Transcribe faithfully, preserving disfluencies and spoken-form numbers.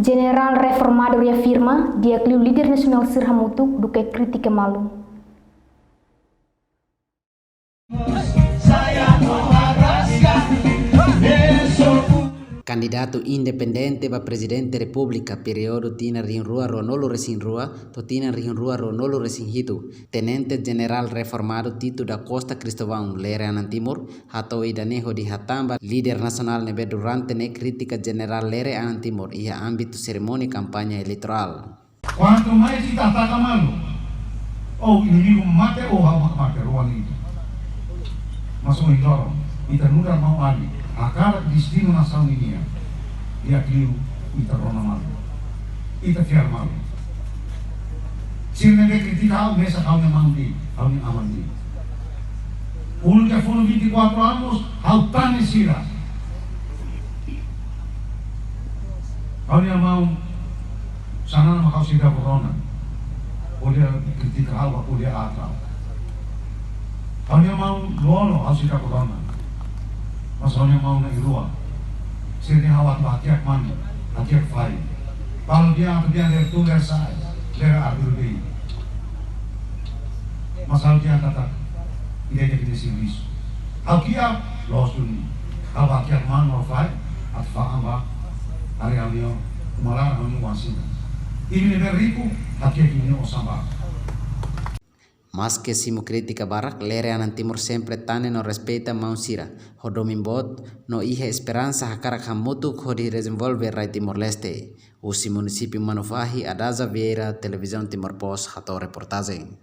Jenerál reformadu reafirma di'ak liu líder nasionál sira hamutuk duké kritika malu. Kandidatu independente ba Prezidente Repúblika períodu tinan rihun rua ruanulu resin rua to'o tinan rihun rua ruanulu resin hitu, Tenente Jenerál reformadu Tito da Costa Cristóvão, Lere Anan Timur, hato'o ida-ne'e hodi hatán ba líder nasionál ne'ebé durante ne'e kritika Jenerál Lere Anan Timur iha ámbitu serimónia kampaña eleitorál. Kuantu mais ita ataka malu, ou inimigu mate ou ha'u mak mate, rua ne'e ita. Mas ohin loron, ita nu'udar maun-alin hakarak destinu nasaun ninian, di'ak liu ita rona malu, ita fiar malu. Sira ne'ebé kritika ha'u mesak ha'u-nia maun de'it, ha'u-nia aman de'it. Uluk iha funu vinte e quatro anos, ha'u tane sira. Ha'u-nia maun Xanana mak ha'u seidauk rona. Ko'alia kritika ha'u ba ko'alia aat ha'u. Ha'u-nia maun Lú-Olo ha'u seidauk rona. Mas ha'u-nia maun na'in-rua, sira-ne'e ha'u atu ba hakiak manu, hakiak fahi. Balu dehan atu dehan Lere tun, Lere sa'e, Lere arbiru de'it. Mas ha'u dehan katak ida-idak nia servisu. Ha'u kiak, loos duni. Ha'u ba hakiak manu, ha'u fahi, atu fa'an ba, ari ha'u-nia uma laran, ha'u-nia oan sira. Imi ne'ebé riku, hakiak imi-nia osan ba. Maske simu kritika barak, Lere Anan Timur sempre tane no respeita maun sira, ho domin boot no iha esperansa hakarak hamutuk hodi dezenvolve rai Timor-Leste. Husi munisípiu Manufahi, Adaza Vieira, Televizaun Timor Post, hato'o reportajen.